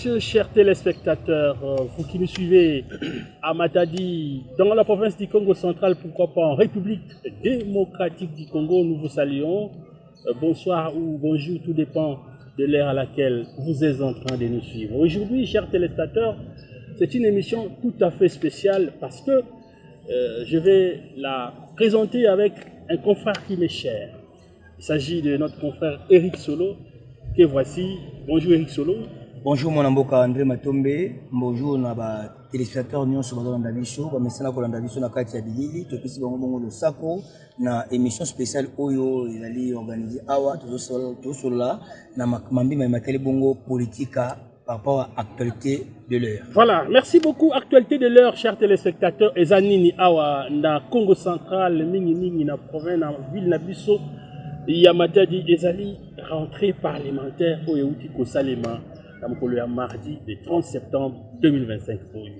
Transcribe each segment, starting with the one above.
Messieurs, chers téléspectateurs, vous qui nous suivez à Matadi, dans la province du Congo central, pourquoi pas en République démocratique du Congo, nous vous saluons. Bonsoir ou bonjour, tout dépend de l'heure à laquelle vous êtes en train de nous suivre. Aujourd'hui, chers téléspectateurs, c'est une émission tout à fait spéciale parce que je vais la présenter avec un confrère qui m'est cher. Il s'agit de notre confrère Eric Solo, que voici. Bonjour Eric Solo. Bonjour mwana mboka André Matombe, bonjour na ba téléspectateurs nyonso bazolanda biso, bamesana kolanda biso na kati ya bilili, topesi bango bongo losako na émission spéciale oyo ezali organisée awa. Tozosolola na mambi matali bongo politique par rapport à actualité de l'heure. Voilà, merci beaucoup. Actualité de l'heure, chers téléspectateurs. Eza nini awa na Congo central, mingi mingi na province, na ville na biso ya Matadi? Ezali rentrée parlementaire oyo euti kosalema na mokolo ya mardi le 30 septembre 2025. Oyo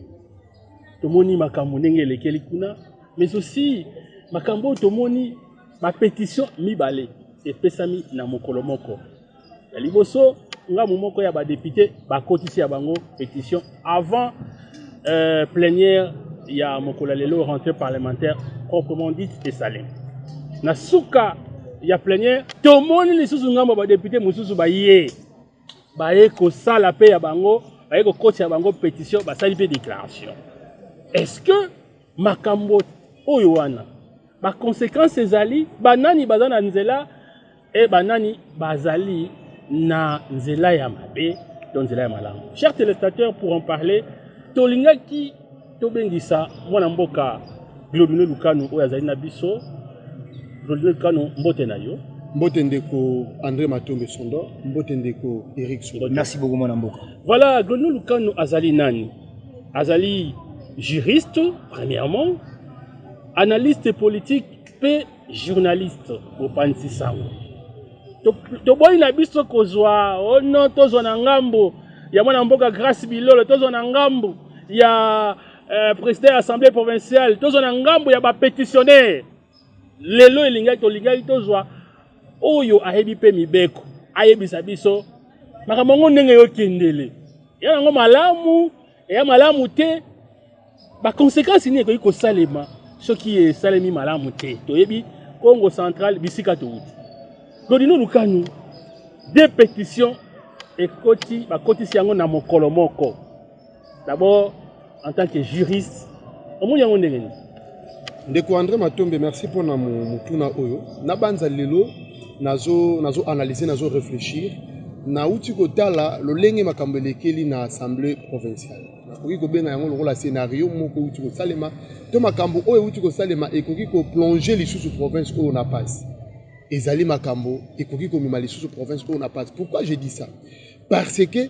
tomoni makambo ndenge elekeli kuna, mais aussi makambo oyo tomoni, bapétition mibale epesami na mokolo moko. Ya liboso, ngambo moko ya badéputé bakotisi ya bango pétition avant plénière ya mokolo ya lelo, rentrée parlementaire proprement dite esalemi. Na suka ya plénière, tomoni lisusu ngambo ya badéputé mosusu baye kosala mpe ya bango, baye kokotisa ya bango pétition, basali mpe déclaration. Est-ce que makambo oyo wana, baconséquence ezali banani baza na nzela e banani bazali na nzela ya mabe to nzela ya malamu? Chers téléspectateurs, pour en parler, tolingaki tobengisa mwana mboka Glodine Lukanu oyo azali na biso. Glodine Lukanu, mbote na yo. Mbote ndeko André Matombe Sondo, mbote ndeko Eric Sondo. Merci beaucoup mwana mboka. Voilà, Glodine Lukanu azali nani? Azali juriste premièrement, analyste politique mpe journaliste, mopanzi sango. Toboyi na biso kozwa ono, tozwa na ngambo ya mwana mboka Grâce Bilolo, tozwa na ngambo ya président ya assemblée provinciale, tozwa na ngambo ya bapétitionnaire. Lelo elingaki, tolingaki tozwa oyo ayebi mpe mibeko, ayebisa biso makambo yango ndenge eyokendele, eya yango malamu, eya malamu te, baconséquence nini ekoki kosalema soki esalemi malamu te. Toyebi Congo central bisika touti. Glodino Lukanu, deux pétitions ekoti, bakotisi yango na mokolo moko. D'abord, en tant que juriste, omoni yango ndenge nini? Ndeko André Matombe, merci mpona motuna oyo. Nabanza lelo nazo analyser, nazo réfléchir. Nauti kotala lolenge makambo elekeli na assemblée provinciale. Nakoki kobenga yango lokola scénario moko euti kosalema to makambo oyo euti kosalema ekoki koplonger lisusu province oyo na pasi. Ezali makambo ekoki komema lisusu province oyo na pasi. Pourquoi je dis ça? Parce que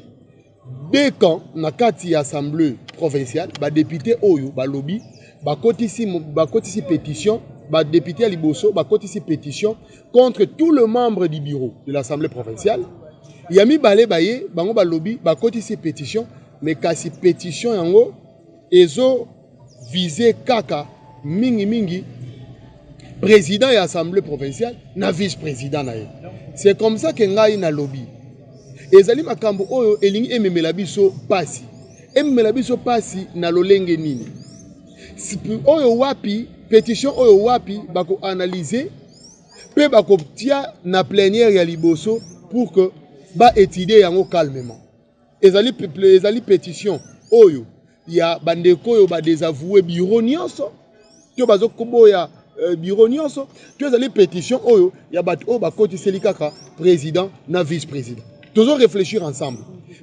deux camps na kati ya assemblée provinciale, badéputé oyo balobi bakotisi pétition, badéputé ya liboso bakotisi pétition contre tout le membre du bureau de l'assemblée provinciale. Ya mibale, baye bango balobi bakotisi pétition, mais kasi pétition yango ezo vise kaka mingimingi président ya assemblée provinciale na vice président na ye. C'est comme ça que ngai nalobi ezali makambo oyo elingi ememela biso pasi. Ememela biso pasi na lolenge nini? Oyo wapi pétition oyo wapi bakoanalyse mpe bakotia na plénière ya liboso pour que baétudie yango calmement? Ezali pétition oyo ya bandeko oyo badésavoué bureau nyonso to bazokoboya bureau nyonso, to ezali pétition oyo ya bato oyo bakotiseli kaka président na vice président? Tozo réfléchir ensemble.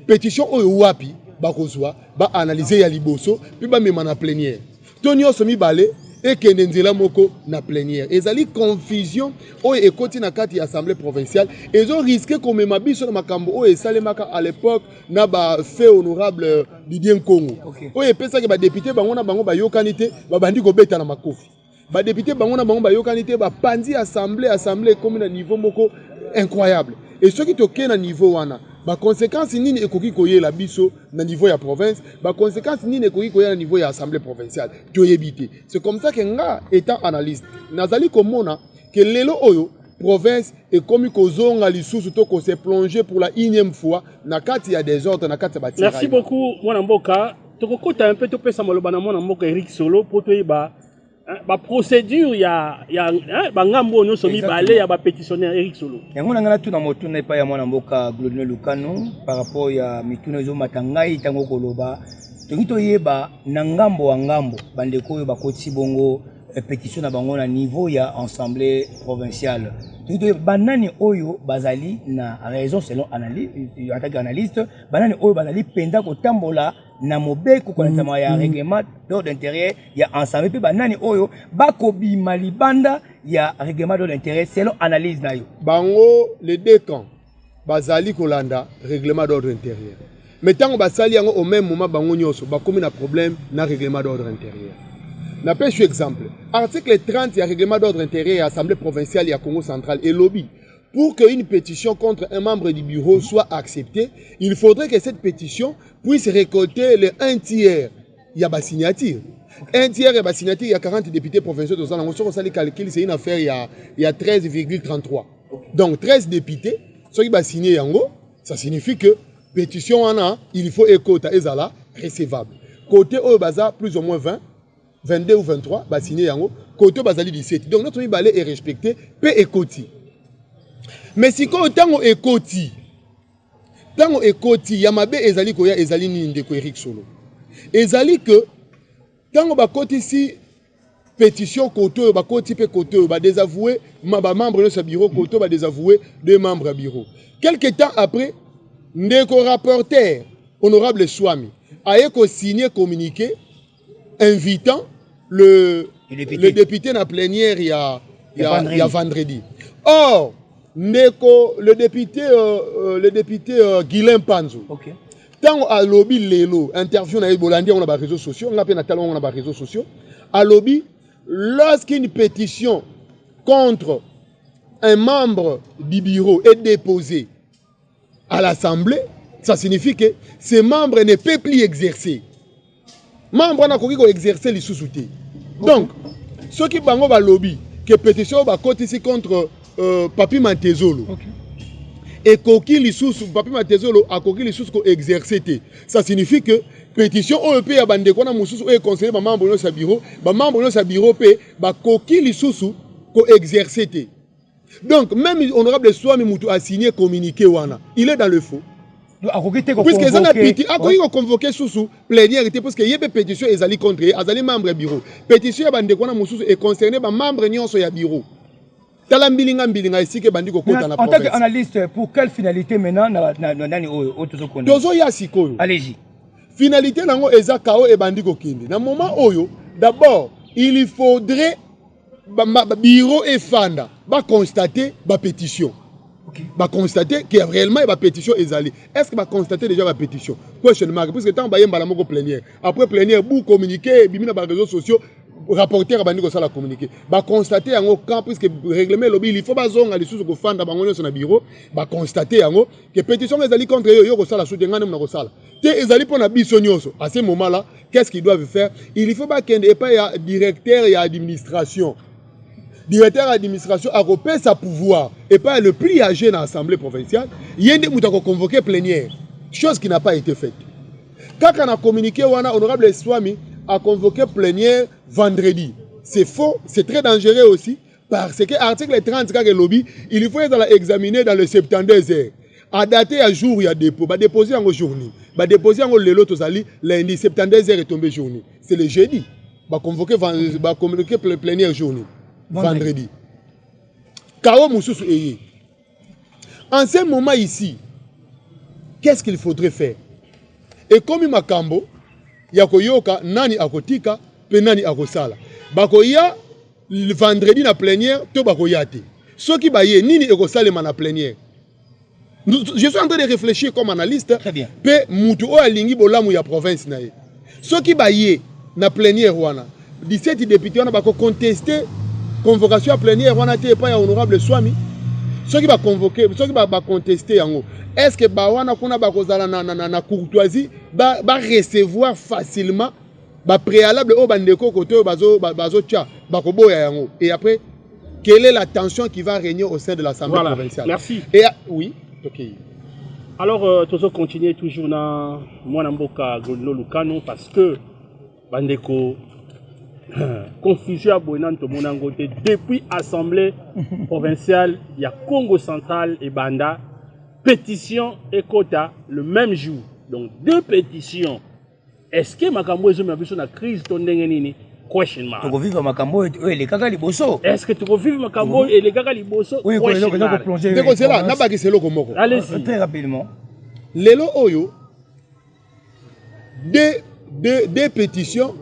Pétition oyo wapi bakozwa, baanalyse ya liboso mpe bamema na plénière, to nyonso mibale ekende nzela moko na plénière? Ezali confusion oyo ekoti na kati ya assemblée provinciale. Ezorisquer komema biso na makambo oyo esalemaka à l'époque na bafeu honorable Didier Nkongo, oyo epesaki badéputé bango na bango bayokani te, babandi kobeta na makofi. Badéputé bango na bango bayokani te, bapanzi assemblée. Assemblée ekomi na niveau moko incroyable. Et soki tokei na niveau wana, baconséquence nini ekoki koyela biso na niveau ya province? Baconséquence nini ekoki koyela na niveau ya assemblée provinciale? Toyebi te. C'est comme ça que nga, étant analyste, nazali komona ke lelo oyo Province ekomi kozonga lisusu to ko se plonger pour la unième fois na kati ya desordre, na kati ya ba tiraillements. Merci beaucoup mwana mboka. Tokokota un peu, topesa maloba na mwana mboka Eric Solo po toyeba ba procédure ya ba ngambo oyo nyonso mibale ya ba pétitionnaire. Eric Solo. Yango na ngai natuna motuna epai ya mwana mboka Glodino Lukano par rapport ya mituna ezomata ngai ntango koloba. Tolingi toyeba na ngambo ya ngambo bandeko oyo bakotisi bongo pétition na bango na niveau ya assemblée provinciale. Tolingi toyeba banani oyo bazali na raison selon analyse, en tant qu'analyste, banani oyo bazali mpenza kotambola na mobeko kolandisama ya règlement d'ordre intérieur ya assemblée, mpe banani oyo bakobima libanda ya règlement d'ordre intérieur selon analyse na yo. Bango, les deux camps bazali kolanda règlement d'ordre intérieur, mais ntango basali yango au même moment, bango nyonso bakomi na problème na règlement d'ordre intérieur. Napesi exemple, article 30 ya règlement d'ordre intérieur ya assemblée provinciale ya Congo Central elobi: pour qu'une pétition contre un membre du bureau soit acceptée, il faudrait que cette pétition puisse récolter le un tiers ya basignature. Un tiers ya basignature ya 40 députés provinciaux toza nango, soki osali calcul, c'est une affaire ya 13,33. Donc 13 députés soki basigne yango, ça signifie que pétition wana, il faut ekota, ezala recevable. Côté oyo baza plus ou moins 20, 22 ou 23 basigne yango, côté oyo bazali 17. Donc notre mibale est respecté mpe ekoti. Mais sikoyo, ntango ekoti, ya mabe ezali koya. Ezali nini, ndeko Eric Solo? Ezali ke ntango bakotisi pétition, côté oyo bakoti mpe côté oyo badésavoué bamembre nyonso ya bureau, côté oyo badésavoué deux membres ya bureau. Quelque temps après, ndeko rapporteur honorable Swami aye kosigner communiqué invitant Le député. Le député na plénière ya vendredi. Ya vendredi. Or ndeko le député Guilain Panzo, ntango alobi lelo interview na ye, bolandi yango na baréseaux sociaux, nga mpe natala yango na baréseaux sociaux, alobi: lorsqu'une pétition contre un membre du bureau est déposée à l'assemblée, ça signifie que ce membre ne peut plus exercer. Membre wana akoki koexercer lisusu te. Donc soki bango balobi ke pétition oyo bakotisi contre Papi Mantezolo ekoki lisusu, Papi Matezolo akoki lisusu koexercer te, ça signifie que pétition oyo mpe ya bandeko wana mosusu oyo econcerne bamembre nyonso ya bureau, bamembre nyonso ya bureau mpe bakoki lisusu koexercer te. Donc même honorable Swami, mutu asigné communiqué wana, il est dans le faux. Akoki te. Puisque eza na piti, akoki koconvoquer susu plénière te, puisque ye mpe pétition ezali contre ye, azali membre ya bureau. Pétition ya bandeko wana mosusu econcerne bamembre nyonso ya bureau. Tala mbilinga mbilinga esika ebandi kokota na En tant province. qu'analyste, pour quelle finalité maintenant na nani oyo tozokonda? Tozoya sikoyo. Allez-y. Finalité nango eza kao ebandi kokende na moment oyo. D'abord, il faudrait ba bureau efanda, baconstate bapétition, baconstate que réellement bapétition ezali. Est ce que baconstate déjà bapétition? Question mark. Puisque ntango bayembala moko plénière, après plénière, bu communiqué ebimi na baréseaux sociaux, rapporteur abandi kosala communiqué. Baconstate yango quand? Puisque règlement elobi il faut bazonga lisusu kofanda bango nyonso na bureau, baconstate yango ke pétition ezali contre yo, yo kosala su te, ngai nde na kosala te, ezali mpo na biso nyonso. À ce moment là, qu'est ce qu'ils doivent faire? Il faut bakende epai ya directeur ya administration. Directeur ya administration akopesa pouvoir epai ya le plus âgé na assemblée provinciale, ye nde moto akoconvoquer plénière, chose qui n'a pas été faite. Kaka na communiqué wana, honorable Swami a convoqué plénière vendredi. C'est faux, c'est très dangereux aussi, parce que article 30 kaka elobi il faut ezala examiner dans le 72 heures à dater ya jour ya dépôt. Badépose yango jour nini? Badépose yango lelo, tozali lundi. 72 heures etombe jour nini? C'est le jeudi. Baconvoqué, baconvoqué plénière jour nini? Vendredi. Kao mosusu eye. En ce moment ici, qu'est-ce qu'il faudrait faire? Ekomi makambo ya koyoka nani akotika mpe nani akosala. Bakoya vendredi na plénière to bakoya te? Soki baye, nini ekosalema na plénière? Je suis en train de réfléchir comme analyste. Très bien. Mpe mutu oyo alingi bolamu ya province na ye. Soki baye na plénière wana, 17 député wana bakoconteste convocation ya plénière wana te epai ya honorable Swami. Soki baconvoke, soki baconteste yango, est ce que bawana kuna bakozala na courtoisie barecevoir facilement bapréalable oyo bandeko kote oyo bazotya, bakoboya yango? Et après, Quelle est la tension qui va régner au sein de l'Assemblée provinciale? Merci. Et oui, ok. Alors, toujours continuer toujours na mwana mboka Golino Lukano parce que bandeko, confusion ya boye nanu tomona yango te depuis Assemblée provinciale ya Congo Central ebanda. Pétition ekota le même jour, donc deux pétitions. Est-ce que makambo ezomema biso na crise to ndenge nini? Question mark. Tokovivre makambo oyo elekaka liboso? Est-ce que tokovivre makambo oyo elekaka liboso? Question mark. Ndeko, zela, nabakisa eloko moko. Allez-y. Très rapidement. Lelo oyo, deux pétitions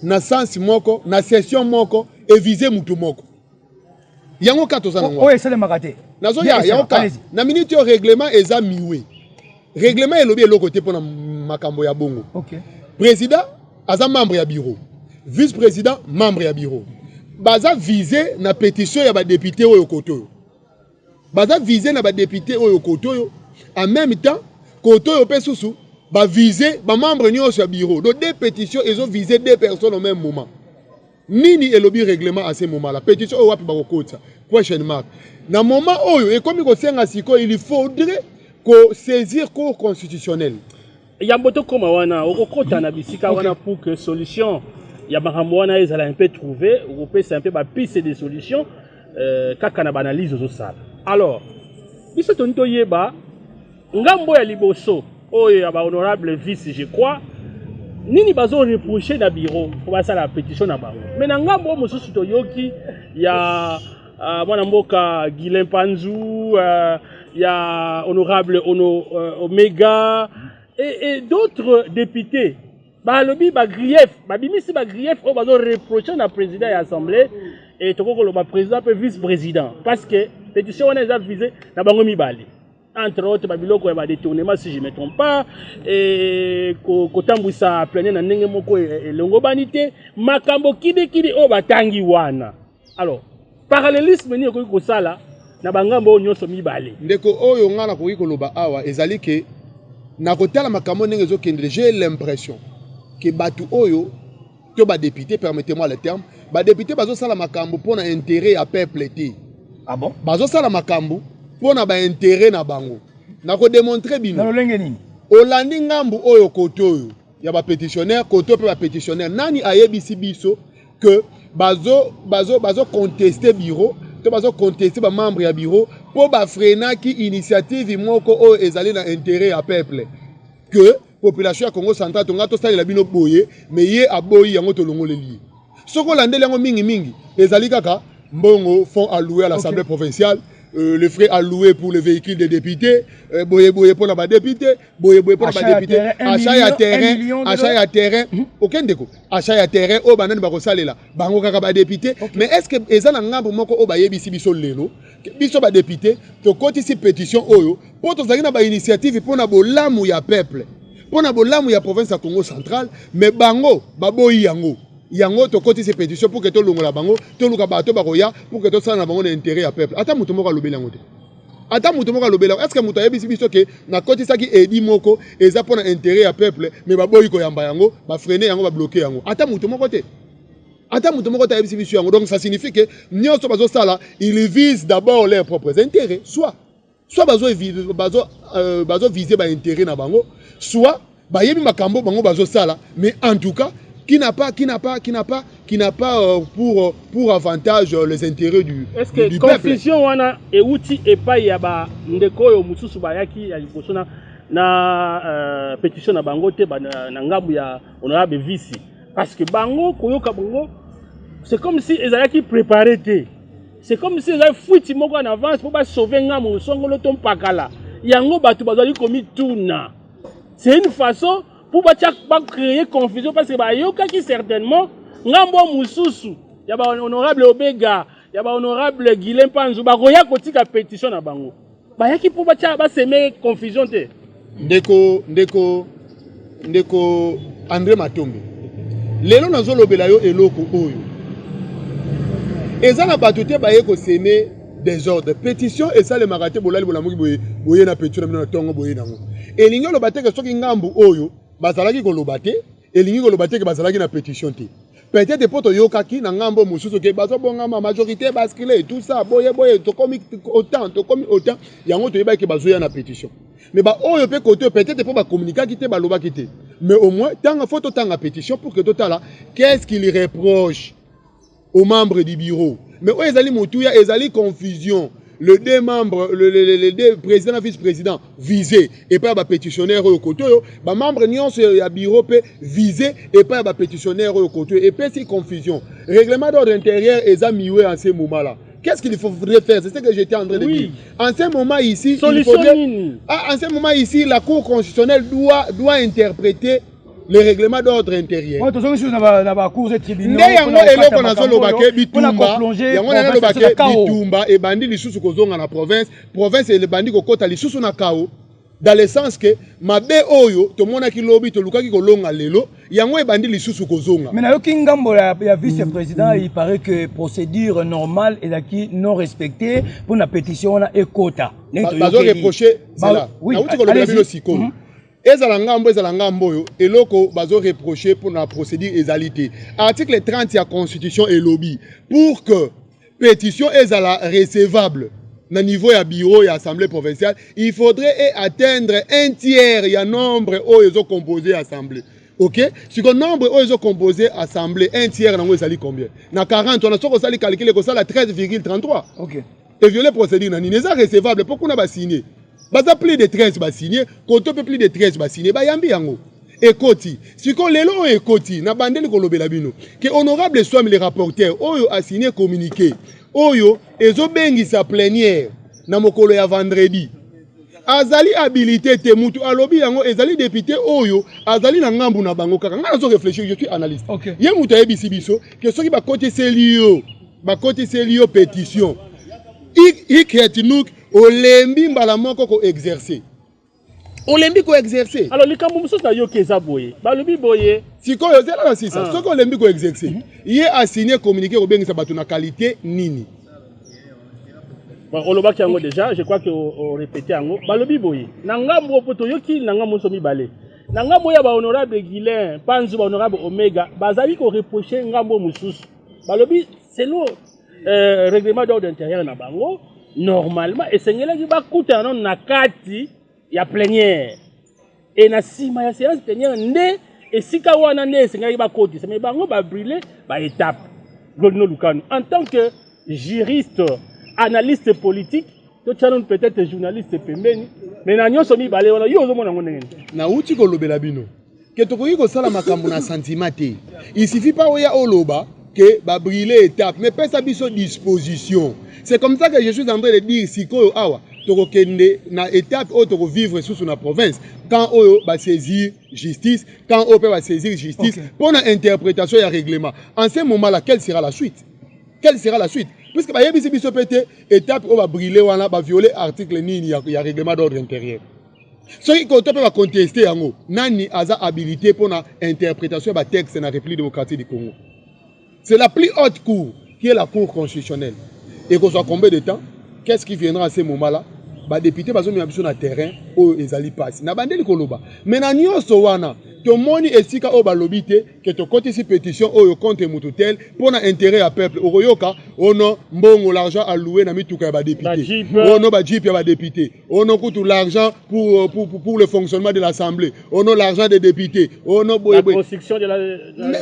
na sens moko, na session moko, evise mutu moko. Yango ka toza nango. Oyo esalemaka te. Nazoya yango ka na minute oyo, règlement eza miwe, règlement elobi eloko te mpona makambo ya bongo. Président aza membre ya bureau, vice président membre ya bureau, baza visé na pétition ya badéputé oyo kote oyo, baza visé na badéputé oyo kote oyo. En même temps, kote oyo mpe susu bavise bamembre nyonso ya bureau. Donc deux pétitions ezovise deux personnes au même moment. Nini elobi règlement à ce moment là? Pétition oyo wapi bakokotisa? Question mark. Na moment oyo ekomi kosenga sikoyo, il faudrait kosaisir Cour constitutionnelle. Yambo tokóma wana, okokɔta na bisika wana pour que solution ya makambo wana ezala un peu trouvé, okopesa un peu bapiste de solution kaka na baanalyse ozosala. Alors biso toni toyeba ngambo ya liboso oyo ya bahonorable vice, je crois, nini bazoreproche na bureau mpo basala pétition na bango. Mais na ngambo oyo mosusu toyoki ya mwana mboka Guilain Panzu, ya honorable Omega et d'autres députés, balobi bagrief, babimisi bagrief oyo bazoreproche na président ya Assemblée et tokoki koloba président mpe vice président, parce que pétition wana eza visé na bango mibale, entre autres babiloko ya badétournement, si je me trompe pas, e kotambwisa plénière na ndenge moko elongobani te, makambo kidikidi oyo batangi wana. Alors parallélisme nini ekoki kosala na bangambo oyo nyonso mibale? Ndeko, oyo ngai nakoki koloba awa ezali ke na kotala makambo ndenge ezokendele, j'ai l'impression ke bato oyo to badéputé, permettez-moi le terme, badéputé bazosala makambo mpo na intérêt ya peuple te. Ah bon? Bazosala makambo mpo na baintérêt na bango. Nakodémontre bino. Na lolenge nini? Olandi ngambu oyo, kote oyo ya bapétitionnaire, kote oyo mpe bapétitionnaire, nani ayebisi biso ke bazo conteste bureau to bazo conteste bamembre ya bureau mpo bafreinaki initiative moko oyo ezali na intérêt ya peuple, que population ya Congo Central tonga tosalela bino boye, mais ye aboyi yango, tolongoleli ye? Soki olandeli yango mingimingi, ezali kaka mbongo, fonds alloué à l'Assemblée provinciale, les frais alloués pour le véhicule des députés, boye boye mpona badéputé, boye boye mpona badéputé, achat ya terrain, achat ya terrain. Ok ndeko, achat ya terrain oyo banani bakosalela bango? Kaka badéputé. Mais est ce que eza na ngambo moko oyo bayebisi biso lelo, biso badéputé tokotisi pétition oyo mpo tozalaki na bainitiative mpona bolamu ya peuple, mpona bolamu ya province ya Congo Central, mais bango baboyi yango, yango tokotisi pétition pour que tolongola bango, toluka bato bakoya pour que tosala na bango na intérêt ya peuple? Ata moto moko alobeli yango te. Ata moto moko alobeli yango? Est ce que moto ayebisi biso ke nakotisaki édit moko eza mpona intérêt ya peuple, mais baboyi koyamba yango, bafreine yango, babloke yango? Ata moto moko te, ata moto moko te ayebisi biso yango. Donc ça signifie que nyonso bazosala, ils visent d'abord leurs propres intérêts, soit bazo bazo baintérêt na bango, soit bayebi makambo bango bazosala. Mais en tout cas, qui n'a pas pour avantage les intérêts du, Est-ce que du confusion wana euti epai ya bandeko oyo mosusu bayaki ya liboso na pétition na bango te, na ngambu ya honorable vice? Parce que bango, koyoka bango, c'est comme si ezalaki préparé te, c'est comme si ezali fuite moko en avance mpo basauve ngambo songolo to mpakala. Yango bato bazali komituna, c'est une façon pour batia bacréer confusion, parce que bayokaki certainement ngambo mosusu ya bahonorable Obega, ya bahonorable Guilain Panzu, bakoya kotika pétition na bango, bayaki mpo batia baseme confusion te. Ndeko André Matombe, lelo nazolobela yo eloko oyo eza na bato te baye koseme désordre. Pétition esalemaka te bolali bolamuki boye boye na pétition na bino na ntongo boye nango. Elingi oloba te ke soki ngambu oyo bazalaki koloba te, elingi koloba te ke bazalaki na pétition te. Peut-être mpo toyokaki na ngambo mosusu ke bazobongama, majorité bascule, tout ça, boye boye, tokomi autant, tokomi autant. Yango toyebaki ke bazoya na pétition. Mais baoyo mpe kote oyo, peut-être mpo bacommuniquaki te, balobaki te. Mais au moins tanga, faut totanga pétition pour que totala qu'est-ce qu'il reproche aux membres du bureau. Mais oyo ezali motuya, ezali confusion. Le deux membres, le deux président na vice-président visé epai ya bapétitionnaire oyo, kote oyo bamembre nyonso ya bureau mpe visé epai ya bapétitionnaire oyo, kote oyo epesi confusion. Règlement d'ordre intérieur eza miwe en ce moment là. Qu'est-ce qu'il faudrait faire? C'est ce que j'étais en train de dire. En ce moment ici, il Solution faudrait nini? Ah, en ce moment ici, la Cour constitutionnelle doit interpréter le règlement d'ordre intérieur. Ouais, tozongi susu na bacours et tribunaux. Nde yango eloko nazoloba ke bitumba, yango naloba ke bitumba ebandi lisusu kozonga na province. Province ebandi kokɔta lisusu na chaos, dans le sens ke mabe oyo tomonaki lobi, tolukaki kolonga lelo, yango ebandi lisusu kozonga. Mais nayoki ngambo ya vice-président, il paraît que procédure normale ezalaki non respectée mpona pétition wana ekota. Bazoreproche zela, nauti kolobela bino sikoyo. Ezala ngambo, ezala ngambo oyo, eloko bazoreproche mpona procédure ezali te. Article 30 ya Constitution elobi, pour que pétition ezala recevable na niveau ya bureau ya assemblée provinciale, il faudrait e atteindre un tiers ya nombre oyo ezocompose assemblée. Ok, siko nombre oyo ezocompose assemblée, un tiers nango ezali combien na 40 wana? Soki osali calcul, ekosala 13,33. Eviole procédure na nini? Eza recevable mpo kuna basigne baza plus de 13, basigne koto mpe plus de 13, basigne, bayambi yango, ekoti. Sikoyo lelo oyo ekoti, na bandeli kolobela bino ke honorable Swami, le rapporteur oyo asigne communiqué oyo ezobengisa plénière na mokolo ya vendredi, azali habilité te. Mutu alobi yango ezali député oyo azali na ngambu na bango kaka. Ngai nazo réfléchir, je suis analyste. Ye mutu ayebisi biso ke soki bakotiseli yo pétition ikretinuk, olembi mbala moko koexercer, olembi koexercer. Alors, likambo mosusu nayoki eza boye, balobi boye. Sikoyo ozela na sisa. Soki olembi koexercer, ye asigne communiqué kobengisa bato na qualité nini? Bon, olobaki yango déjà, je crois que orépété yango. Balobi boye na ngambo oyo, po toyoki na ngambo nyonso mibale, na ngambo oyo ya bahonorable Guilin Panzu, bahonorable Omega bazali koreproche ngambo mosusu. Balobi selon règlement d'ordre intérieur na bango, normalement esengelaki bakutana nano na kati ya plénière e na nsima ya séance plénière nde esika wana nde esengelaki bakotisa. Mais bango babrûle baétape. Glodino Lukano, en tant que juriste, analyste politique, totia nanu peut-être journaliste pembeni, mais na nyonso mibale wana, yo ozomona yango ndenge nini? Nauti kolobela bino ke tokoki kosala makambo na sentiment te. Il suffit pas oya oloba ke babrûle étape, mais pesa biso disposition. C'est comme ça que je suis en train de dire. Sikoyo awa tokokende na étape oyo tokovivre susu na province, quand oyo basaisir justice, quand oyo mpe basaisir justice mpo na interprétation ya règlement. En ce moment là, quelle sera la suite? Quelle sera la suite? Puisque bayebisi biso mpe te étape oyo babrûle wana, baviole article nini ya règlement d'ordre intérieur. Soki koto mpe baconteste yango, nani aza habilité mpona interprétation ya batexte na République démocratique du Congo? C'est la plus haute cour qui est la Cour constitutionnelle. Ekozwa combien de temps? Qu'est-ce qui viendra à ce moment là Badéputé bazomema biso na terrain oyo ezali mpasi na bandeli koloba. Mais na nyonso wana, tomoni esika oyo balobi te ke tokotisi pétition oyo contre mutu tel mpo na intérêt ya peuple. Okoyoka ono mbongo, l'argent alloué na mituka ya badéputé, ono bajeep ya badéputé, ono kutu l'argent pour le fonctionnement de l'Assemblée, ono l'argent des députés, ono boyeboye.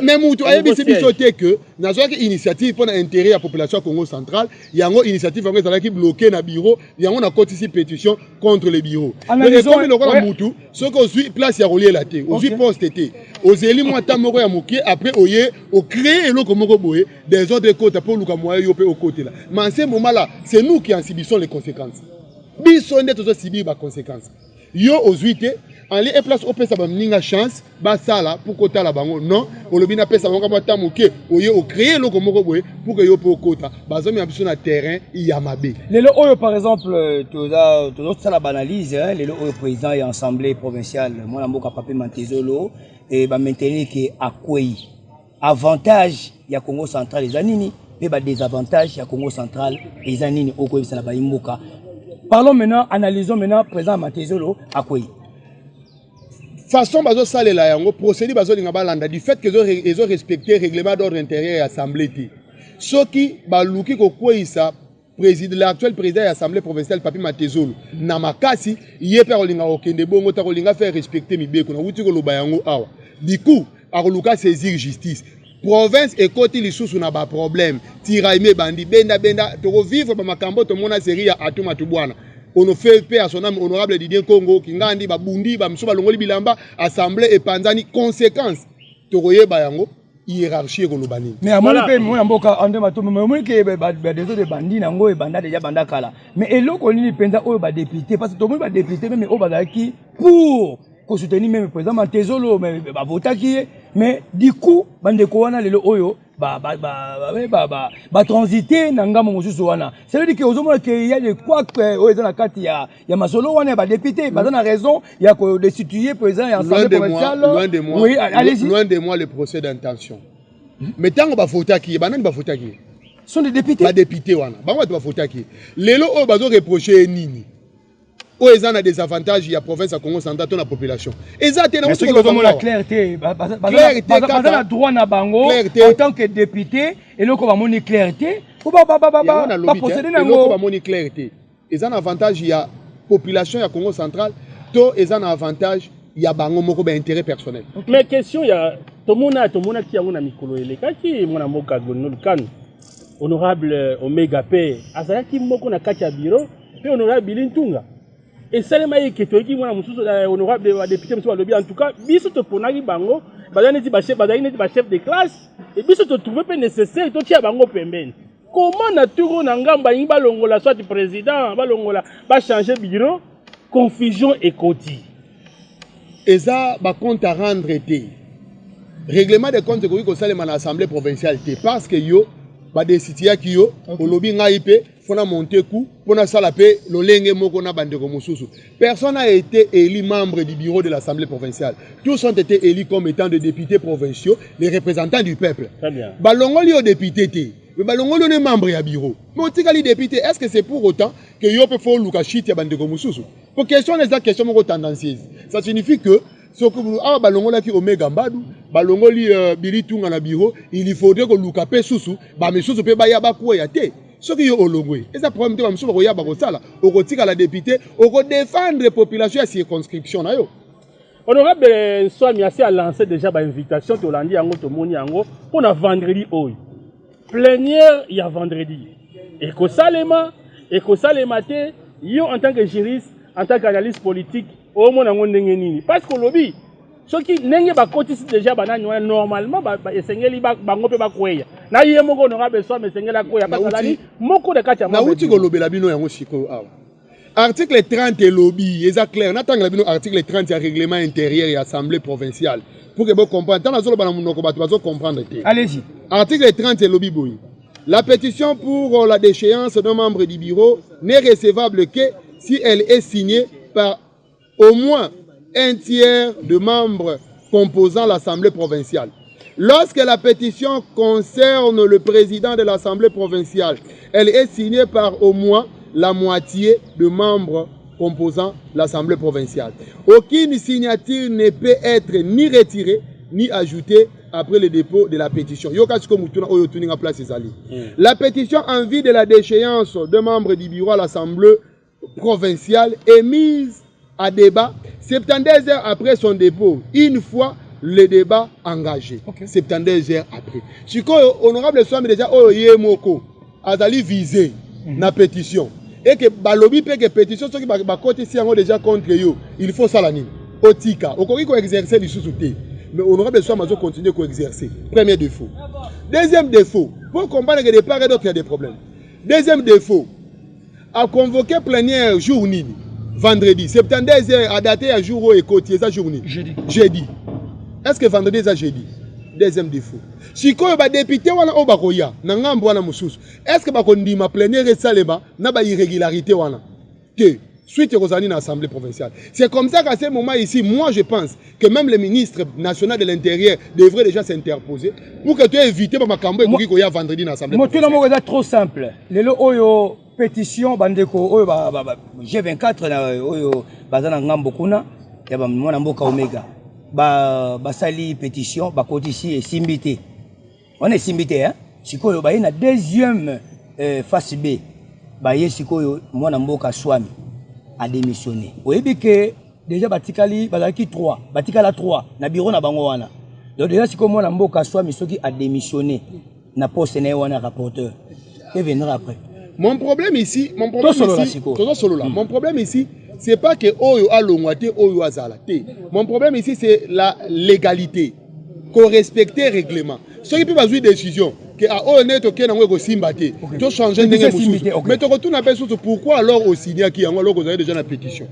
Mais mutu ayebisi biso te ke nazwaki initiative mpo na intérêt ya population ya Congo Central. Yango initiative yango ezalaki bloqué na bureau, yango nakotisi pétition contre le bureau. Ekomi lokola mutu soki ozwi place ya koliela te, ozwi poste te, ozeli mwa ta moko ya moke, après oye ocréer eloko moko boye, désordre ekota mpo oluka moyen yo mpe okotela. Mais en ce moment là, c'est nous qui en subissons les conséquences. Biso nde tozosubir baconséquence. Yo ozwi te en lieu et place opesa baninga chance basala pour kotala bango. Non, olobi napesa bango kamwa ta moke, oye ocréer eloko moko boye pour ke yo mpe okota. Bazomema biso na terrain ya mabe. Lelo oyo, par exemple, tozosala baanalyse. Lelo oyo, président ya assemblée provinciale, mwana mboka Pape Mantezolo, bamaintenir ke akwei. Avantage ya Congo Central eza nini mpe badésavantage ya Congo Central eza nini? Okoyebisa na bayimboka. Parlons maintenant, analysons maintenant. Président Mantezolo akwei. Façon bazosalela yango, procédure bazolinga balanda, du fait que ezo respecter règlement d'ordre intérieur ya assemblée te. Soki baluki kokweyisa président, l'actuel président ya assemblée provinciale, Papi Matezolo, na makasi, ye mpe akolinga kokende bongo te, akolinga faire respecter mibeko. Nauti koloba yango awa. Du coup akoluka saisir justice. Province ekoti lisusu na baproblème, tiraillement ebandi, benda benda, tokovivre bamakambo. Tomona série ya Atou Matubuana, ono fait paix à son âme, honorable Didier Congo Kingandi, babundi, bamosusu balongoli bilamba, assemblée epanzani. Conséquence tokoyeba yango, hiérarchie ekoloba nini. Mais amoni mpe mwana mboka André Matombe, mais omoni ke badésordre ebandi nango, ebanda déjà, banda kala. Mais eloko nini mpenza oyo badéputé? Parce que tomoni badéputé même oyo bazalaki pour kosoutenir même président Mantezolo, mais bavotaki ye, mais du coup bandeko wana lelo oyo batransite na ngambo mosusu wana. Ça veut dire que ozomona ke ya de quoi oyo eza na kati ya masolo wana ya badéputé, baza na raison ya kodestituer président ya assemblée provinciale. Loin de moi, oui, allez-y. Loin de moi le procès d'intention, mais ntango bavotaki ye, banani bavotaki ye? Sont des députés. Badéputé wana, bango bato bavotaki ye. Lelo oyo bazoreproche ye nini oyo eza na désavantage ya province ya Congo Central to na population? Eza te. Soki bazomona clair te, baza na droit na bango en tant que député. Eloko bamoni clair te, po baprocéder nango. Bamoni clair te, eza na avantage ya population ya Congo Central to eza na avantage ya bango moko, baintérêt personnel? Mais question ya tomona, tomonaki yango na mikolo elekaki, mwana mboka Glonol Kano, honorable Omega mpe azalaki moko na kati ya bureau, mpe honorable Bili Ntunga. Esalema eke toyoki mwana mosusu, honorable, badéputé mosusu balobi: en tout cas biso toponaki bango, bazalaki neti bachef de classe e, biso totrouve mpe nécessaire totia bango pembeni. Comment na tour oyo na ngambo balingi balongola soit président, balongola, bachange bureau, confusion ekoti? Eza bacompte à rendre te. Règlement de compte ekoki kosalema na assemblée provinciale te, parce que yo badestituyaki yo, olobi ngai mpe faut na monter coup mpo nasala mpe lolenge moko na bandeko mosusu. Personne n'a été élu membre du bureau de l'assemblée provinciale. Tous ont été élus comme étant des députés provinciaux, les représentants du peuple. Balongoli yo député te, mais balongoli yo ne membre ya bureau, mais otikali député. Est ce que c'est pour autant que yo mpe faut oluka chute ya bandeko mosusu? Po question wana eza question moko tendancieuse. Ça signifie que soki awa balongolaki Omega Mbadu, balongoli Bili Tunga na bureau, il faudrait koluka mpe susu bamisusu mpe baya bakweya te. Soki yo olongwe, eza problème te, bamisusu bakoya, bakosala, okotikala député, okodéfendre population ya circonscription na yo. Honorable Nswami asi alancé déjà bainvitation, tolandi yango, tomoni yango mpona vendredi oyo. Plénière ya vendredi ekosalema, ekosalema te? Yo en tant que juriste, en tant qu'analyste politique, omona yango ndenge nini? Parce que olobi soki ndenge bakotisi déjà banani wana, normalement esengeli bango mpe bakweya na ye moko honorable Swami esengeli akweya, parce azali moko na kati ya Nauti kolobela bino yango sikoyo awa. Article 30 elobi, eza clair. Natangela bino article 30 ya règlement intérieur ya assemblée provinciale pour que bocomprendre. Ntango nazoloba na monoko, bato bazocomprendre te. Allez-y. Article 30 elobi boye: la pétition pour la déchéance d'un membre du bureau n'est recevable que si elle est signée par au moins un tiers de membres composant l'Assemblée provinciale. Lorsque la pétition concerne le président de l'Assemblée provinciale, elle est signée par au moins la moitié de membres composant l'Assemblée provinciale. Aucune signature ne peut être ni retirée ni ajoutée après le dépôt de la pétition. Yoka siko mutuna oyo tuninga place ezali. La pétition en vue de la déchéance d'un membre du bureau à l'Assemblée provinciale est mise à débat 72 heures après son dépôt, une fois le débat engagé. 72 heures après. Sikoyo honorable Swami déjà oyo ye moko azali visé na pétition et que balobi mpe ke pétition soki bakotisi yango déjà contre yo, il faut sala nini? Otika, okoki koexercer lisusu te. Mais honorable Swami azocontinue koexercer. Premier défaut. Deuxième défaut, pour comprendre que de part et d'autre il y a des problèmes. Deuxième défaut, a convoqué plénière jour nini? Vendredi. 72 heures à dater ya jour oyo ekoti, eza jour nini? Jeudi. Jeudi. Est ce que vendredi eza jeudi? Deuxième défaut. Sikoyo badéputé wana oyo bakoya na ngambo wana mosusu, est ce que bakondima plénière esalema na bairrégularité wana te? Suite ekozala nini na assemblée provinciale? C'est comme ça qu'à ce moment ici, moi je pense que même le ministre national de l'Intérieur devrait déjà s'interposer pour que tu éviter bamakambo ekoki koya vendredi na assemblée Motuna provinciale. moko eza trop simple. Lelo oyo pétition, bandeko oyo G24 na oyo baza na ngambo kuna ya bamwana mboka Omega. Basali pétition, bakotisi, esimbi te. Wana esimbi te, hein? Sikoyo baye na deuxième phase B. Baye sikoyo, mwana mboka Swami adémissionné. Oyebi ke déjà batikali, bazalaki 3, batikala 3 na bureau na bango wana. Donc déjà sikoyo mwana mboka Swami soki adémissionné na poste na ye wana rapporteur, que viendra après? Mon problème ici, mon problème Tosolola ici, sikoyo. Tozosolola. Mon problème ici, c'est pas que oyo alongwa te, oyo azala te. Mon problème ici, c'est la légalité, korespecter règlement. Soki mpe bazwi décision ke ah, oyo ndenge tokende yango ekosimba te, tochange ndenge Pétition esimbi mosusu. te, ok. Mais tokotuna mpe susu: pourquoi alors osignaki yango alors ozali déjà na pétition?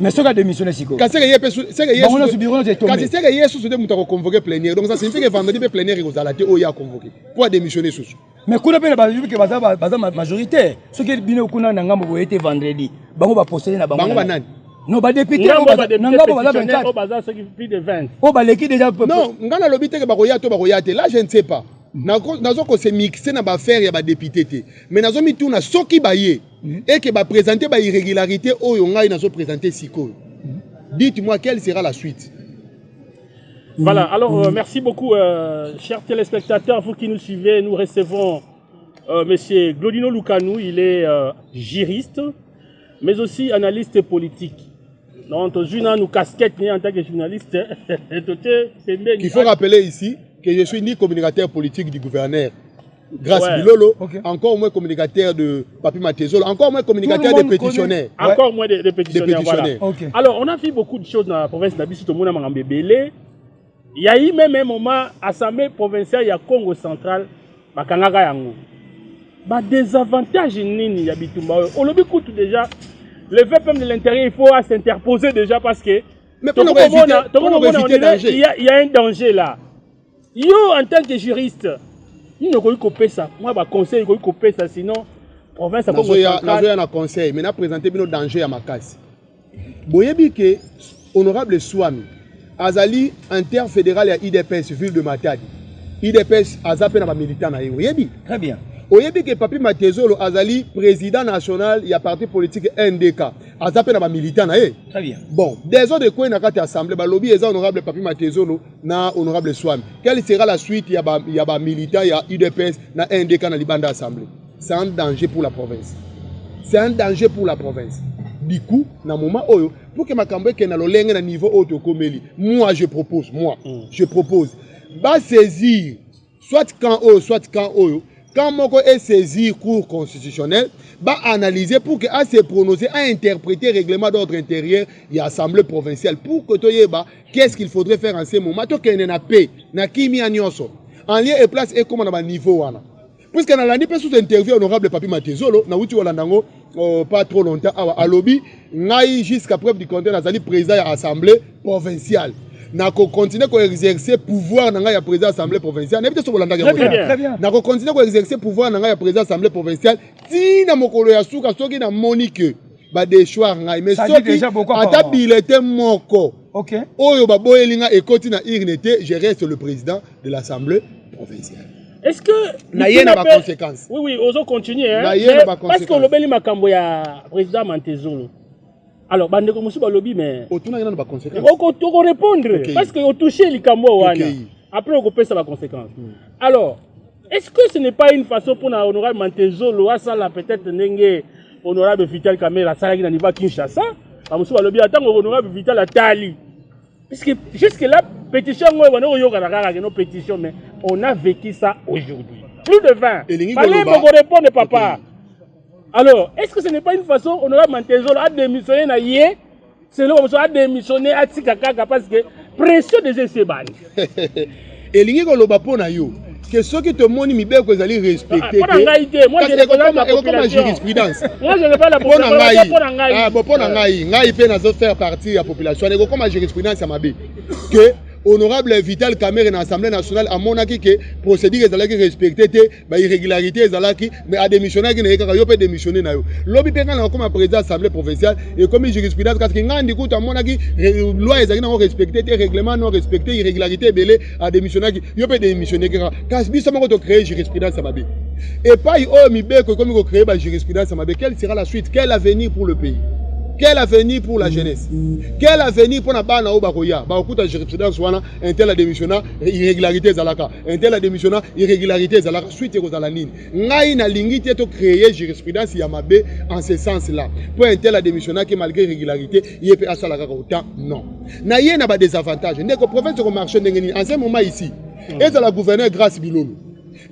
Mais soki adémissionné sikoyo? Kasi seke ye mpe seke ye Bango nyonso, bureau nyonso etombe. Kasi seke ye susu te moto akoconvoquer plénière. Donc ça signifie que vendredi mpe plénière ekozala te, oyo aconvoquer po adémissionner susu. Mais kuna mpe bayebi ke baza majoritaire. Soki bino kuna na ngambo boye te, vendredi bango baprocéder na bango. Bango banani? Non, badéputé. Ngambo na badéputé ngambo baza pétitionnaire 24. Oyo baza soki plus de 20. Oyo baleki déjà. Non, nga nalobi te ke bakoya to bakoya te, là je ne sais pas. Nazo kose mixer na baaffaire ya badéputé te, mais nazomituna soki baye eke baprésente bairrégularité oyo ngai nazoprésente sikoyo, dites-moi quelle sera la suite. Voilà, alors merci beaucoup, chers téléspectateurs, vous qui nous suivez, nous recevons Monsieur Glodino Lukanou, il est juriste, mais aussi analyste politique. Donc, nous casquette en tant que journaliste. Il faut rappeler ici que je suis ni communicateur politique du gouverneur Grâce Bilolo, encore moins communicateur de Papi Matezolo, encore moins communicateur des pétitionnaires. Encore moins de pétitionnaires. Des pétitionnaires. Voilà. Alors, on a vu beaucoup de choses dans la province na biso, tout le monde a. Il y a eu même un moment, assemblée provinciale ya Congo central, bakangaka yango. Ba désavantage nini ya bitumba oyo? Olobi kutu déjà le VPM de l'intérieur, il faut s'interposer déjà parce que Mais pour éviter danger. Il y a un danger là. Yo, en tant que juriste, nini okoki kopesa mwa baconseil okoki kopesa, sinon province ya Congo central? Nazoya na conseil, mais naprésente bino danger ya makasi. Boyebi ke honorable Swami azali interfédéral ya UDPS ville de Matadi. UDPS aza mpe na bamilitant na ye, oyebi? Très bien. Oyebi ke Papi Matezolo azali président national ya parti politique NDK, aza mpe na bamilitant na ye. Très bien. Bon, désordre ekwei na kati ya assemblée, balobi eza honorable Papi Matezolo na honorable Swami. Quelle sera la suite ya bamilitant ya UDPS na NDK na libanda assemblée? C'est un danger pour la province, c'est un danger pour la province. Du coup, na moment oyo, pour que makambo ekende na lolenge na niveau oyo tokomeli, moi je propose, moi je propose basaisir soit camp oyo, soit camp oyo, camp moko esaisir Cour constitutionnelle, baanalyser pour que ase prononcer, ainterpréter règlement d'ordre intérieur ya assemblée provinciale, pour que toyeba qu'est-ce qu'il faudrait faire en ce moment. Tokende na paix, na kimia nyonso, en lieu et place ekóma na baniveau wana. Puisque nalandi mpe sous interview honorable Papi Matezolo, nauti kolanda yango pas trop longtemps awa, alobi: ngai jusqu'à preuve du contraire nazali président ya assemblée provinciale, nakocontinue koexercer pouvoir na ngai ya président assemblée provinciale. Nayebi te so bolandaki yango. Nakocontinue koexercer pouvoir na ngai ya président assemblée provinciale ntina mokolo ya suka, soki namoni ke badéchoir ngai. Mais soki ata bulletin moko oyo baboyeli ngai ekoti na urne te, je reste le président de l'assemblée provinciale. Est-ce que Na ye na baconséquence. Oui, ozo continuer, hein? Na ye na baconséquence. Parce que olobeli makambo ya président Mantezolo. Alors bandeko mosusu balobi, mais Otunaki nano baconséquence. Okorépondre parce que otouche likambo wana, après okopesa baconséquence. Alors, est-ce que ce n'est pas une façon mpona honorable Mantezolo asala peut-être ndenge honorable Vital Kamerhe asalaki na niveau ya Kinshasa? Bamosusu balobi ntango honorable Vital atali, puisque jusque là pétition yango oyo banda koyokana kaka keno pétition, mais on a vécu ça aujourd'hui, plus de 20. Fallait répondre, papa. Alors, est-ce que ce n'est pas une façon honorable Mantezolo a démissionné na ye, selon bamosusu a démissionné, atika kaka parce que pression déjà esebani? Elingi koloba mpo na yo ke soki tomoni mibeko ezali respecté, mpo na ngai te. Ekokoma jurisprudence. Mpo na ngai, mpo na ngai, ngai mpe nazo faire partie ya population wana. Ekokoma jurisprudence ya mabe ke honorable Vital Kamerhe na Assemblée nationale amonaki ke procédure ezalaki respecté te, bairrégularité ezalaki, mais adémissionnaki na ye kaka. Yo mpe démissionné na yo, lobi mpe ngai na kokoma président assemblée provinciale, ekomi jurisprudence. Kasi ngai ndikutu amonaki loi ezalaki nango respecté te, règlement non respecté, irrégularité ebele, adémissionnaki, yo mpe démissionné kaka. Kasi biso moko tocréer jurisprudence ya mabe. Epai oyo mibeko ekomi kocréer bajurisprudence ya mabe, quelle sera la suite? Quel avenir pour le pays? Quel avenir pour la jeunesse? Quel avenir pour na bana oyo bakoya bakokuta jurisprudence wana? Un tel adémissionna, irrégularité ezalaka. Un tel adémissionna, irrégularité ezalaka. Suite ekozala nini? Ngai nalingi te tocréer jurisprudence ya mabe en ce sens là po un tel adémissionnaki malgré irrégularité, ye mpe asala kaka autant. Non, na ye na badésavantage. Ndeko, province ekomarche ndenge nini en ce moment ici? Ezala gouverneur Grâce Bilolo,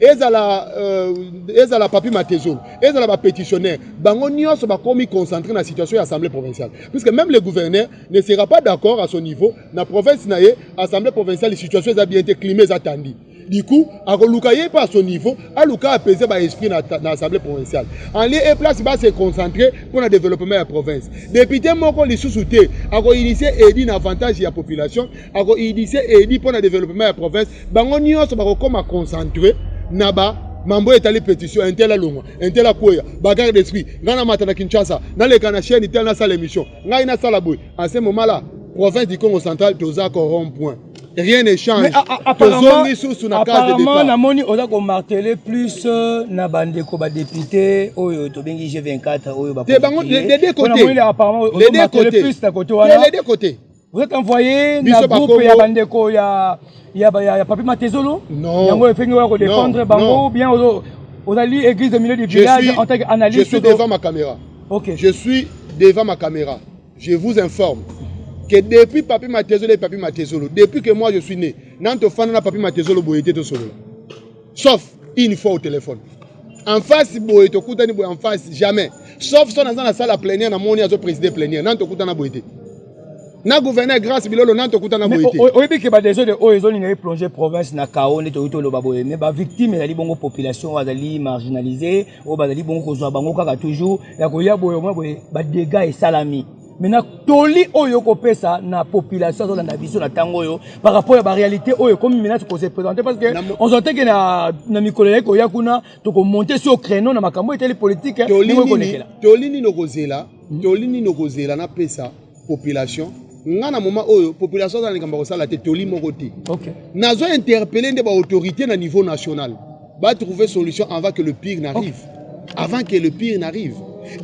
ezala Papi Matezolo, ezala bapétitionnaire, bango nyonso bakomi concentré na situation ya assemblée provinciale, puisque même le gouverneur ne sera pas d'accord à son niveau na province na ye, assemblée provinciale, situation eza bien te, climat eza tandi. Du coup akoluka ye mpe à son niveau aluka apaiser baesprit na assemblée provinciale en lieu et place base concentré pour na développement ya province. Député moko lisusu te akoinitie édit na avantage ya population, akoinitie édit mpo na développement ya province. Bango nyonso bakokoma concentré na ba mambo etali pétition, un tel alongwa, un tel akweya, bagarre d'esprit. Ngai namata na Kinshasa, naleka na chaîne tel, nasala émission, ngai nasala boye. En ce moment là, province du Congo Central toza ko rond point, rien ne change, tozongi susu na case de départ. Namoni oza komarteler plus na bandeko badéputé oyo tobengi G24 oyo. Te, bango les deux côtés, les deux côtés, plus na côté wana. Les deux côtés. Vous êtes envoyé na groupe ya bandeko ya Papi Matezolo? Non. Yango efengi oya kodéfendre bango ou bien ozali église de milieu du village en tant qu'analyste? Je suis devant ma caméra. Ok. Je suis devant ma caméra, je vous informe que depuis Papi Matezolo et Papi Matezolo, depuis que moi je suis né, nanu tofanda na Papi Matezolo boye te, tosolola, sauf une fois au téléphone. En face boye, tokutani boye en face, jamais, sauf so naza na salle ya plénière, namoni azoprésider plénière. Nanu tokutana boye te na gouverneur Grâce Bilolo, nanu tokutana boye te. Oyebi ke badésordre oyo ezolinga eplonger province na chaos nde toyei toloba boye, mais bavictime ezali bongo population oyo azali marginalisé, oyo bazali bongo kozwa bango kaka toujours ya koya boye, omona boye badégâts esalami. Maintenant, toli oyo okopesa na population azolanda biso na ntango oyo par rapport ya baréalité oyo ekomi maintenant kose présenter, parce que on sentait ke na mikolo eyaki koya kuna, tokomonte sur créneau na makambo etali politique. Toli nini okozela? Toli nini okozela napesa population? Nga na moment oyo, population aza na likambo ya kosala te, toli moko te. Nazo interpeller nde baautorité na niveau national batrouver solution avant que le pire n'arrive, avant que le pire n'arrive.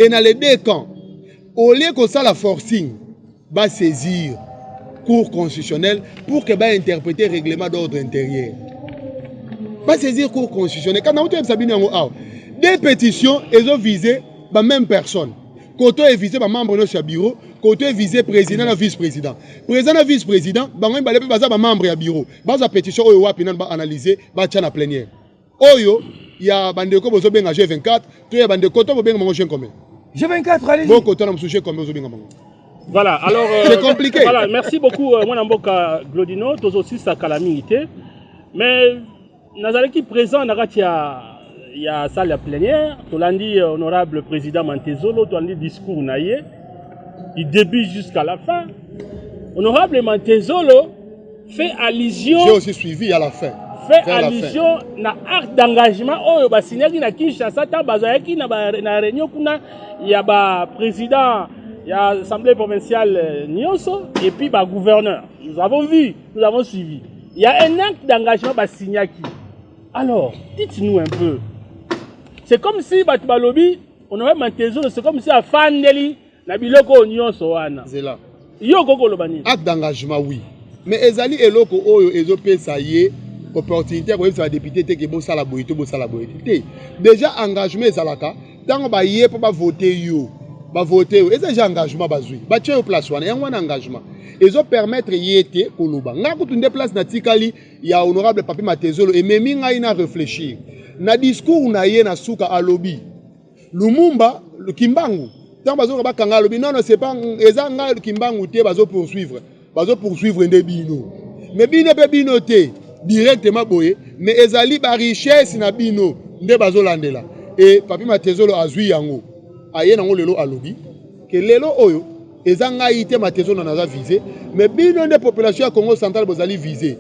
Et na les deux camps, au lieu kosala forcing, basaisir Cour constitutionnelle pour que bainterpréter règlement d'ordre intérieur. Basaisir Cour constitutionnelle. Quand nauti oyebisa bino yango awa, deux pétitions ezovise bamême personne. Koto evise bamembre nyonso ya bureau, koto evise président na vice président. Président na vice président, bango mibale mpe baza bamembre ya bureau. Bazwa pétition oyo wapi nanu, baanalyse, batya na plénière. Oyo ya bandeko bozobenga G24 to ya bandeko to bobenga bango G combien? G24, allez-y. Bokota na mosusu G combien ozobenga bango? Voilà, alors. C'est compliqué. Voilà, merci beaucoup, mwana mboka Glodino, tozosisa kala mingi te. Mais nazalaki présent na kati ya salle ya plénière, tolandi honorable président Mantezolo, tolandi discours na ye du début jusqu'à la fin. Honorable Mantezolo fait allusion J'ai aussi suivi à la fin. Fait Vers la fin. Allusion na acte d'engagement oyo basignaki na Kinshasa ntango bazalaki na réunion kuna ya baprésident ya assemblée provinciale nyonso et puis bagouverneur. Nous avons vu, nous avons suivi, il y a un acte d'engagement basignaki. Alors dites-nous un peu, c'est comme si bato balobi honorable Mantezolo, c'est comme si afandeli na biloko oyo nyonso wana. Zela. Yo okoki koloba nini? Acte d'engagement, oui, mais ezali eloko oyo ezopesa ye opportunité ya koyebisa badéputé te ke bosala boye to bosala boye te. Déjà engagement ezalaka ntango baye mpo bavote yo. Bavote yo, eza déjà engagement bazwi, batie yo place wana. Yango wana engagement ezopermettre ye te koloba. Ngai kutu nde place natikali ya honorable Papi Matezolo ememi ngai na réfléchir na discours na ye. Na suka alobi Lumumba, Kimbangu, ntango bazoka bakanga, alobi: "Non, non, c'est pas, eza ngai Kimbangu te bazopoursuivre, bazopoursuivre nde bino, mais bino mpe bino te directement boye, mais ezali barichesse na bino nde bazolandela." E Papi Matezolo azwi yango, aye nango lelo, alobi ke lelo oyo eza ngai te Matezolo naza visé, mais bino nde population ya Congo Central bozali visé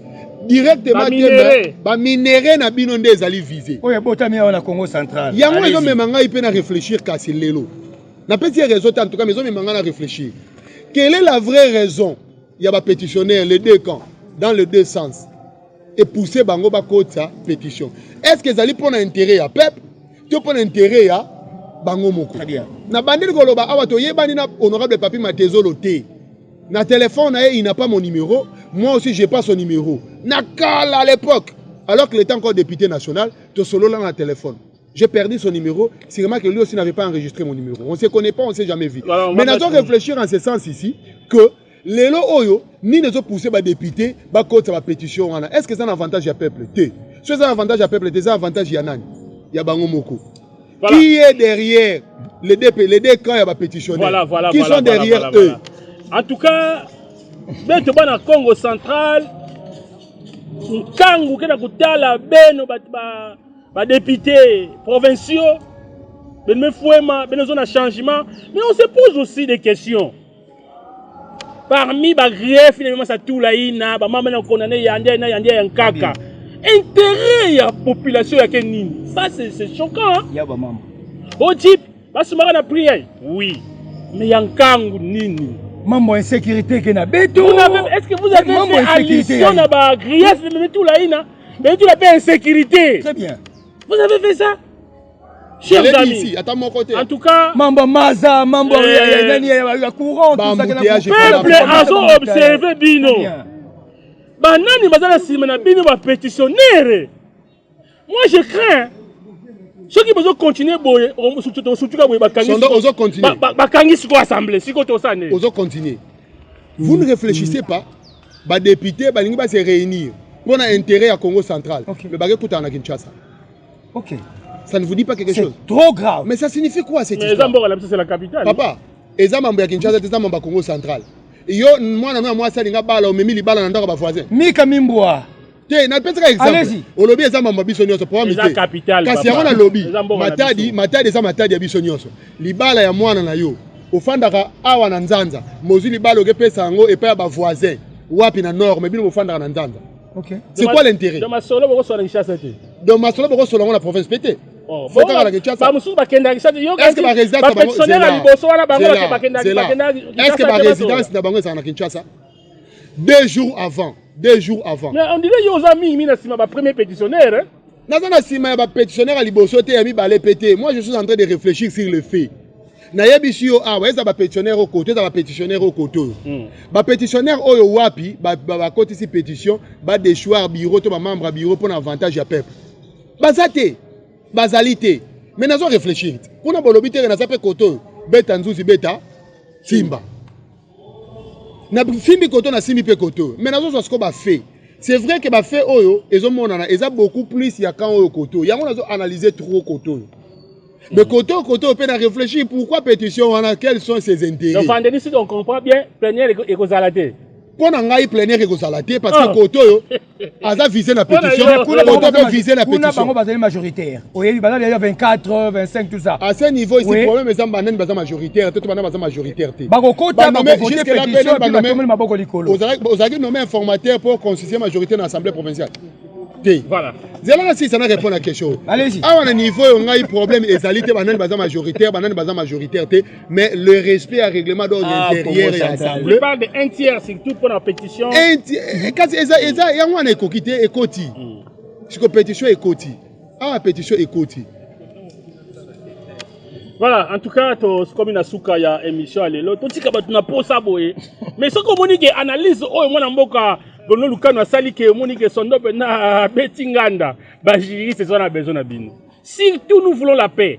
directement te, baminerais na bino nde ezali visé. Oyo ebotami awa na Congo Central. Yango ezomema ngai mpe na réfléchir. Kasi lelo napesi ye raison te, en tout cas, mais ezomema ngai na réfléchir: quelle est la vraie raison ya bapétitionnaire, les deux camps, dans les deux sens, epousse bango bakotisa pétition? Est ce que ezali mpona intérêt ya peuple to mpona intérêt ya Bango moko. Na bandeli koloba awa toyebani na honorable Papi Matezolo te. Na téléphone na ye, il n'a pas mon numéro, moi aussi j'ai pas son numéro. Na kala à l'époque, alors qu'il était encore député national, tosolola na téléphone. J'ai perdu son numéro, sûrement que lui aussi n'avait pas enregistré mon numéro. On ne se connaît pas, on ne s'est jamais vu. Voilà, on va Mais nous avons mettre- réfléchir en ce sens ici que lelo oyo nini ezopousse badéputé bakotisa bapétition wana? Est ce que eza na avantage ya peuple te? So eza na avantage ya peuple te, eza avantage ya nani? Ya bango moko. Voilà. Qui est derrière les deux camps ya bapétitionnaires? Voilà. Qui voilà, sont voilà, derrière voilà, eux? Voilà. En tout cas, beto bana Congo Central, nkangu kena kotala beno bato ba badéputé provinciaux beno mefwema beno na changement. Mais on se pose aussi des questions parmi bagriefs finalement satula ina bamama na condamné yande na yande ya nkaka, intérêt ya population yake nini? Ça, c'est choquant, hein? Ya bamama. Ojip basumaka na prière, oui, mais ya nkangu nini? Mambo insécurité ke na beto. Est-ce que vous avez Mambo fait insécurité, allusion ya- na bagriefs betula ina, betula mpe insécurité? Très bien. Vous avez fait ça, Je chers l'ai dit amis? ici, ata moko te. En tout cas, mambo maza, mambo ya nani, ya courant, tout ça ke na Ba-embouteillage. Peuple azo observe bino. Très bien. Banani baza na nsima na bino bapétitionnaire? Moi, je crains soki bozocontinue boye, osutuka boye, bakangi Sondo, ozo continuer. bakangi sikoyo assemblée, sikoyo tosala nini? Ozo continuer. Vous ne réfléchissez pas. Badéputé balingi base réunir mpona intérêt ya Congo Central, mais bakekutana na Kinshasa. Ça ne vous dit pas quelque C'est chose? trop grave. Mais ça signifie quoi, cette Mais eza histoire? mboka na biso, c'est la capitale. Papa, eza mambo ya Kinshasa te, eza mambo ya Congo Central. Yo mwana no ya mwasi alinga bala, omemi libala na ndako ya bavoisin. Mika mimbwa. Te, napesaka exemple. Allez-y. Olobi eza mambo ya biso nyonso, problème Eza te. capitale, Kasi papa. yango nalobi. Eza mboka na Matadi, biso. Matadi eza Matadi ya biso nyonso. Libala ya mwana na yo, ofandaka awa na Nzanza, mozwi libala, okepesa yango epai ya bavoisin wapi? Na nord, mais bino bofandaka na Nzanza. C'est quoi l'intérêt? Donc masolo bokosola Kinshasa te? Donc masolo bokosola yango na province pe te. Oh, Faut kaka na Kinshasa. Bamosusu bakendaka Kinshasa. Yo, Est-ce que barésidence na bango bapétitionnaire ya liboso wana, bango bakendaka Est-ce que barésidence na bango ezalaka na Kinshasa? 2 jours avant, 2 jours avant. Mais on dirait yo oza mingi mingi na nsima bapremier pétitionnaire, hein? Naza na nsima ya bapétitionnaire ya liboso te, ya mibale pe te. Moi, je suis en train de réfléchir sur le fait. Nayebisi yo awa, eza bapétitionnaire oyo koto, eza bapétitionnaire oyo koto oyo. Bapétitionnaire oyo wapi bakotisi pétition badéchoir bureau to bamembre ya bureau mpona avantage ya peuple? Baza te, bazali te. Mais nazo réfléchir te kuna, bolobi teke naza mpe koto oyo. Beta nzuzi, beta simba, nasimbi koto, nasimbi mpe koto oyo. Mais nazozwa sikoyo bafaits. C'est vrai que bafaits oyo ezomonana eza beaucoup plus ya camp oyo koto oyo. Yango nazo analyser trop koto oyo, mais koto oyo, koto oyo mpe na réfléchir pourquoi pétition wana, quels sont ses intérêts. Donc vendredi, si on comprend bien, plénière ekozala te? Mpo na ngai, plénière ekozala te, parce que Ah. koto oyo aza visé na Mpo na pétition, yo, Kuna koto bango mpe visé na kuna bango pétition. Bazali majoritaire, oyebi, baza déjà 24, 25, tout ça. À ce niveau ici, problème eza banani baza majoritaire te to banani baza majoritaire te. Bakokota, Banome- bakovote jusque là, pétition pene et puis banome- batomeli maboko likolo. Ozalaki nommé informateur pour constituer majorité na assemblée provinciale te. Voilà. Zela na sisa na répondre na question. Allez-y. Awa na niveau oyo, ngai problème ezali te banani baza majoritaire, banani baza majoritaire te, mais le respect ya règlement d'ordre Ah, intérieur Congo ya Central. assemblée. Je parle de un tiers, surtout pour la pétition. Kasi eza yango wana ekoki te, ekoti siko pétition ekoti awa, pétition ekoti. Voilà, en tout cas, tokomi na suka ya émission ya lelo. Totika bato na posa boye, mais soki omoni ke analyse oyo mwana mboka Bono Lukano asali, ke omoni ke sondo mpenza abeti nganda, bajuriste eza na besoin na bino. Surtout, nous voulons la paix.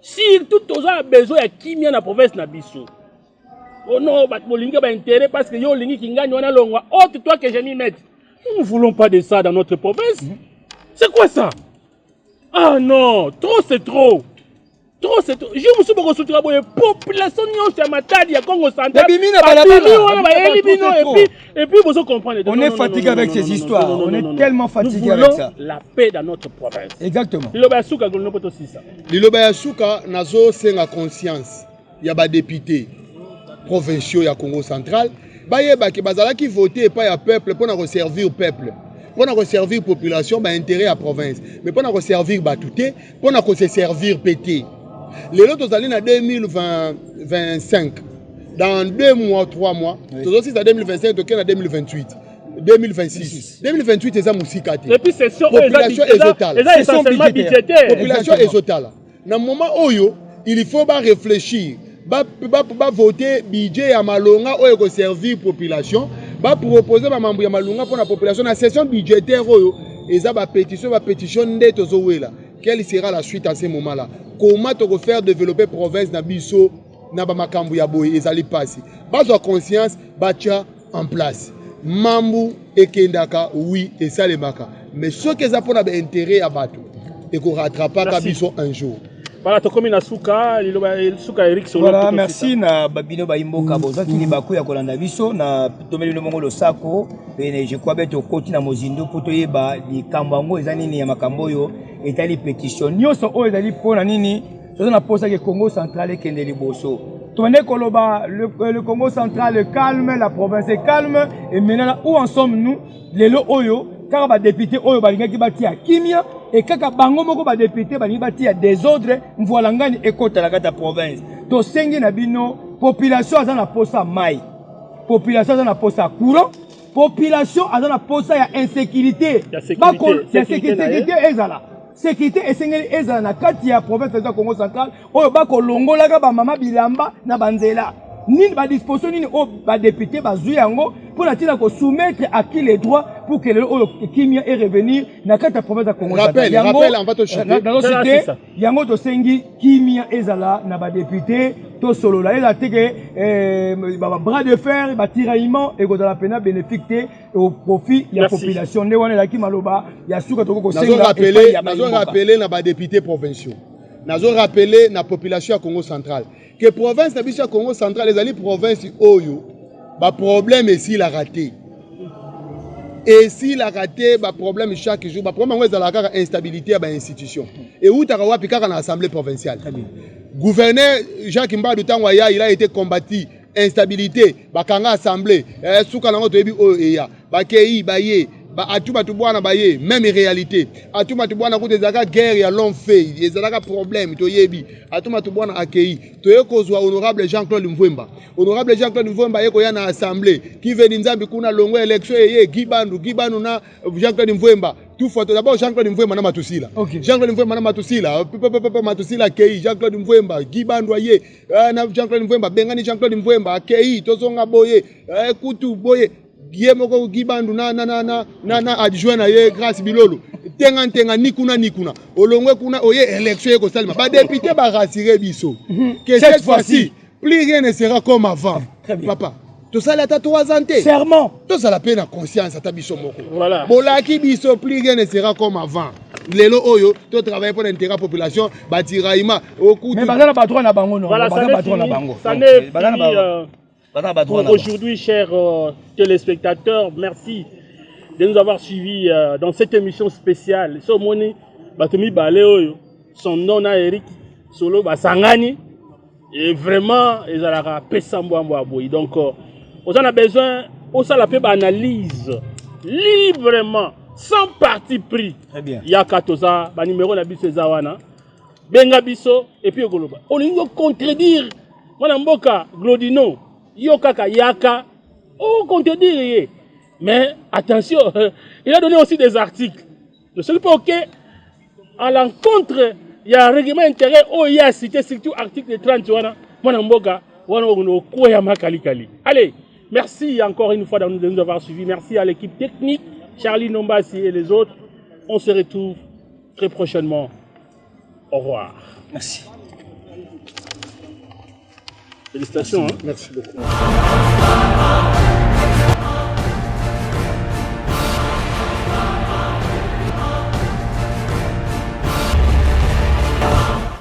Surtout, toza na besoin ya kimia na province na biso. Oh non, bato bolingi baintérêt parce que yo olingi kingani wana longwa, ôte toi que j'ai mis mettre. Nous ne voulons pas de ça dans notre province. C'est quoi ça? Ah non, trop c'est trop, trop c'est trop. Jour mosusu bokosutuka boye, population nyonso ya Matadi, ya Congo Central Babimi na balabala. babimi wana, bayeli Trop, bino c'est et trop. puis et puis bozo comprendre. On Non, est non, fatigué non, avec non, ces non, non, histoires. non, non, On non, est non. tellement fatigué Nous avec voulons ça. la paix dans notre province. Exactement. Liloba ya suka, Golino, po tosisa. Liloba ya suka, nazosenga conscience ya badéputé provinciaux ya Congo Central, bayebaki bazalaki vote epai ya peuple mpona koservir peuple, mpona koservir population, baintérêt ya province, mais mpona koservir bato te, mpona kose servir mpe te. Lelo tozali na 2025, dans 2 mois, 3 mois, tozosisa 2025, tokei na 2028, 2026, 2028 eza mosika te. Et puis session oyo Population ezotala. eza Session essentiellement budgétaire. budgétaire. Population Exactement. ezotala na moment oyo. Il faut ba réfléchir, ba ba, ba voter budget ya malonga oyo ko servir population, ba proposer ba mambo ya malonga pour la population na session budgétaire oyo eza ba pétition, ba pétition nde tozowela. Quelle sera la suite à ce moment là? Comment toko faire développer province na biso na ba makambo ya boye? Ezali pasi. Bazwa conscience, batia en place mambu ekendaka. Oui, esalemaka, mais soki eza mpona baintérêt ya bato, ekorattrapaka biso un jour. Voilà, tokomi na suka, liloba suka, Eric Solo. Voilà, merci na babino bayimboka bozwaki libaku ya kolanda biso. Na tomeli bino bongo losako pene. Je crois be tokoti na mozindo mpo toyeba likambo yango eza nini ya makambo oyo etali pétition nyonso oyo ezali mpona nini. Toza na mposa ke Congo Central ekende liboso. Tobande koloba le Congo Central est calme, la province est calme, et maintenant, où en sommes-nous lelo oyo? Kaka badéputé oyo balingaki batia kimia, e kaka bango moko badéputé balingi batia désordre, mvwala ngani ekota na kati ya province. Tosengi na bino, population aza na posa mai, population aza na posa ya courant, population aza na posa ya insécurité. Ya sécurité, ya sécurité na ye. Sécurité ezala, sécurité esengeli ezala na kati ya province ya Congo Central oyo bakolongolaka bamama bilamba na banzela. Nini badisposition nini oyo badéputé bazwi yango mpo na ntina kosoumettre à qui le droit pour que lelo oyo kimia e revenir na kati ya province ya Congo? Rappel, rappel, on va te chuter. Nazociter yango. Tosengi kimia ezala na badéputé, tosolola, ezala te ke bras de fer, batiraillement ekozala mpenza bénéfique te au profit ya Merci. population. Nde wana ezalaki maloba ya suka tokoki kosenga epai ya Nazo bayimboka. rappeler na badéputé provinciaux, nazo rappeler na population ya Congo Central ke province na biso ya Congo Central ezali province oyo baproblème esilaka te, esilaka te. Baproblème chaque jour, baproblème yango ezalaka kaka instabilité ya bainstitution. Eutaka wapi? Kaka na assemblée provinciale. Très bien. Gouverneur Jacques Mbadu, ntango aya, il a été combattu, instabilité, bakanga assemblée. Suka nango toyebi oyo eya, bakei baye ba, atu bato bwana baye, même réalité. Atu bato bwana kuta ezalaka guerre ya long feu, ezalaka problème toyebi. Atu bato bwana akei, toye kozwa honorable Jean-Claude Mvwemba. Honorable Jean-Claude Mvwemba aye koya na assemblée, kiveni nzambi kuna longo, élection eye, Gibandu, Gibandu na Jean-Claude Mvwemba tout fois. D'abord Jean-Claude Mvwemba na Matusila. Jean-Claude Mvwemba na Matusila, Matusila akei, Jean-Claude Mvwemba, Gibandu aye na Jean-Claude Mvwemba, bengani Jean-Claude Mvwemba, akei, tozonga boye, kutu boye ye moko Gibandu na adjoint na ye Grâce Bilolo, ntenga ntenga, ni kuna ni kuna, olongwe kuna, oye élection ye kosalema, badéputé barassurer biso que cette fois-ci plus rien ne sera comme avant. Très bien. Papa, tosali ata 3 ans te. Serment. Tozala mpe na conscience ata biso moko. Voilà. Bolaki biso plus rien ne sera comme avant. Lelo oyo totravaille mpo na intérêt ya population, batiraillement okutu. Mais baza na badroit na bango, non? Voilà, baza ça n'est badroit na fini. bango. Ça Donc, n'est baza na fini baza na badroit pour na bango. aujourd'hui, chers téléspectateurs. Merci de nous avoir suivis dans cette émission spéciale. Somoni, bato mibale oyo, son nom na Eric Solo basangani et vraiment ezalaka pesa mbwambwa ya boye. Donc oza na besoin osala mpe baanalyse librement, sans parti pris. Très bien. Yaka, toza banuméro na biso eza wana, benga biso et puis okoloba olingi ocontredire mwana mboka Glodino, yo kaka yaka ocontredire ye. Mais attention, il a donné aussi des articles soki mpe oke à l'encontre ya règlement intérieur oyo ye acité, surtout article 30 wana, mwana mboka wana okweyama kalikali. Allez, merci encore une fois de nous avoir suivis. Merci à l'équipe technique, Charlie Nombasi et les autres. On se retrouve très prochainement. Au revoir. Merci. Félicitations, hein. Merci beaucoup.